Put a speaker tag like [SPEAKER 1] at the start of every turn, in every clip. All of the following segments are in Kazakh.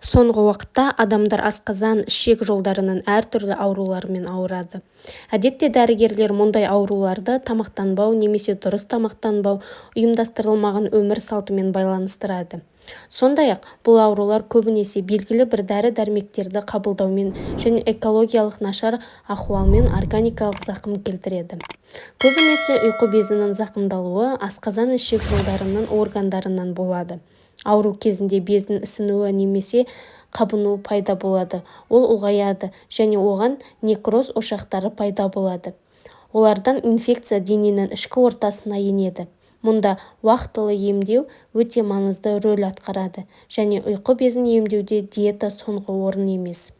[SPEAKER 1] Соңғы уақытта адамдар асқазан, ішек жолдарының әртүрлі ауруларымен ауырады. Әдетте дәрігерлер мұндай ауруларды тамақтанбау немесе дұрыс тамақтанбау, ұйымдастырылмаған өмір салтымен байланыстырады. Сондай-ақ, бұл аурулар көбінесе белгілі бір дәрі-дәрмектерді қабылдаумен және экологиялық нашар ахуалмен органикалық зақым келтіреді. Көбінесе ұйқы безінің зақымдалуы асқазан-ішек жолдарының органдарынан болады. Ауру кезінде бездің ісінуі немесе қабынуы пайда болады, ол ұлғаяды және оған некроз ошақтары пайда болады. Олардан инфекция дененің ішкі ортасына енеді. Мұнда уақтылы емдеу өте маңызды рөл атқарады және ұйқы безін емдеуде диета соңғы орын емес.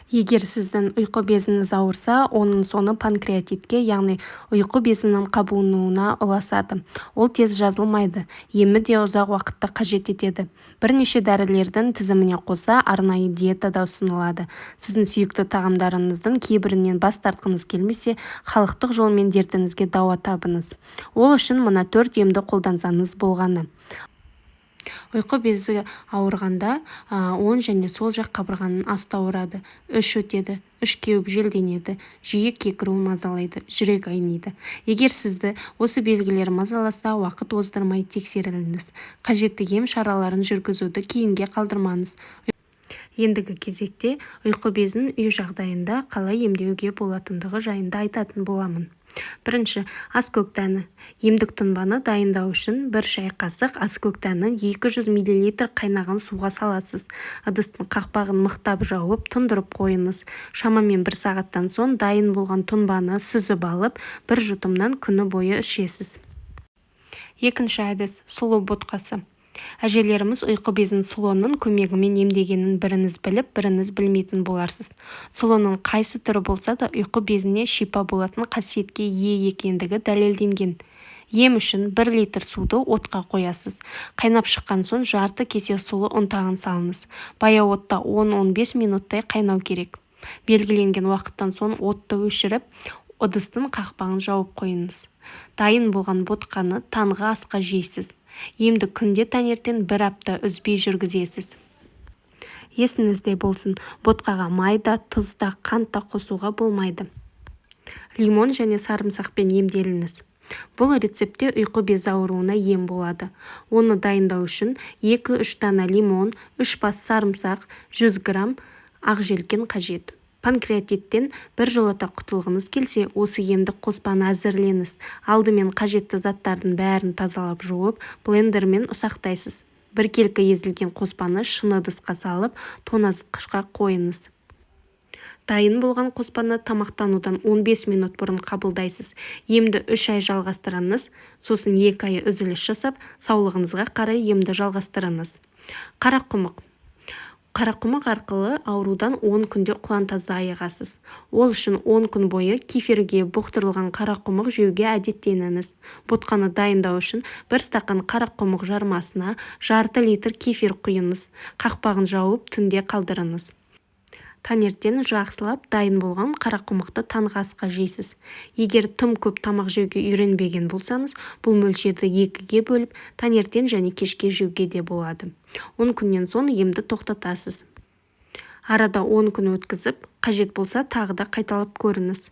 [SPEAKER 1] Егер сіздің ұйқы безіңіз ауырса, оның соңы панкреатитке, яғни ұйқы безінің қабынуына ұласады. Ол тез жазылмайды, емі де ұзақ уақытты қажет етеді. Бірнеше дәрілердің тізіміне қоса, арнайы диета да ұсынылады. Сіздің сүйікті тағамдарыңыздың кейбірінен бас тартқыңыз келмесе, халықтық жолмен дертіңізге дауа табыңыз. Ол үшін мына төрт емді қолдансаңыз болғаны. Ұйқы безі ауырғанда оң және сол жақ қабырғаның асты ауырады, іш өтеді, іш кеуіп желденеді, жиі кекіру мазалайды, жүрек айниды. Егер сізді осы белгілер мазаласа, уақыт оздырмай тексеріліңіз. Қажетті ем шараларын жүргізуді кейінге қалдырмаңыз. Ендігі кезекте ұйқы безін үй жағдайында қалай емдеуге болатындығы жайында айтатын боламын. Бірінші, аскөк дәні. Емдік тұнбаны дайындау үшін 1 шай қасық аскөк дәнін 200 мл қайнаған суға саласыз. Ыдыстың қақпағын мықтап жауып, тұндырып қойыңыз. Шамамен 1 сағаттан соң дайын болған тұнбаны сүзіп алып, бір жұтымнан күні бойы ішесіз. Екінші әдіс – сұлы ботқасы. Әжелеріміз ұйқы безін сұлының көмегімен емдегенін біріңіз біліп, біріңіз білмейтін боларсыз. Сұлының қайсы түрі болса да ұйқы безіне шипа болатын қасиетке ие екендігі дәлелденген. Ем үшін 1 литр суды отқа қоясыз. Қайнап шыққан соң жарты кесе сұлы ұнтағын салыңыз. Баяу отта 10-15 минуттай қайнау керек. Белгіленген уақыттан соң отты өшіріп, ыдыстың қақпағын жауып қойыңыз. Дайын болған ботқаны таңғы асқа жейсіз. Емді күнде таңертең бір апта үзбей жүргізесіз. Есіңізде болсын, ботқаға май да, тұз да, қант та қосуға болмайды. Лимон және сарымсақпен емделіңіз. Бұл рецептте ұйқы безі ауруына ем болады. Оны дайындау үшін 2-3 дана лимон, 3 бас сарымсақ, 100 грамм ақжелкен қажет. Панкреатиттен бір жолата құтылғыңыз келсе, осы емдік қоспаны әзірлеңіз. Алдымен қажетті заттардың бәрін тазалап жуып, блендермен ұсақтайсыз. Біркелкі езілген қоспаны шыны ыдысқа салып, тоңазытқышқа қойыңыз. Дайын болған қоспаны тамақтанудан 15 минут бұрын қабылдайсыз. Емді 3 ай жалғастырыңыз, сосын 2 ай үзіліс жасап, саулығыңызға қарай емді жалғастырыңыз. Қарақұмық. Қарақұмық арқылы аурудан 10 күнде құлан таза айығасыз. Ол үшін 10 күн бойы кефирге бұқтырылған қарақұмық жеуге әдеттеніңіз. Ботқаны дайындау үшін 1 стақан қарақұмық жармасына жарты литр кефир құйыңыз. Қақпағын жауып түнде қалдырыңыз. Таңертең жақсылап дайын болған қарақұмықты таңғы асқа жейсіз. Егер тым көп тамақ жеуге үйренбеген болсаңыз, бұл мөлшерді 2-ге бөліп, таңертең және кешке жеуге де болады. 10 күннен соң емді тоқтатасыз. Арада 10 күн өткізіп, қажет болса тағы да қайталап көріңіз.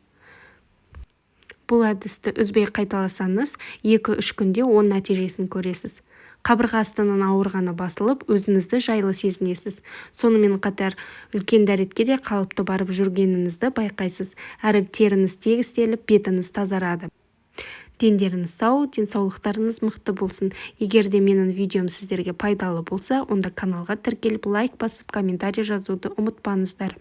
[SPEAKER 1] Бұл әдісті үзбей қайталасаңыз, 2-3 күнде 10 нәтижесін көресіз. Қабырға астының ауырғаны басылып, өзіңізді жайлы сезінесіз. Сонымен қатар үлкен дәретке де қалыпты барып жүргеніңізді байқайсыз. Әрі теріңіз тегістеліп, бетіңіз тазарады. Дендеріңіз сау, денсаулықтарыңыз мықты болсын. Егер де менің видеом сіздерге пайдалы болса, онда каналға тіркеліп, лайк басып, комментарий жазуды ұмытпаңыздар.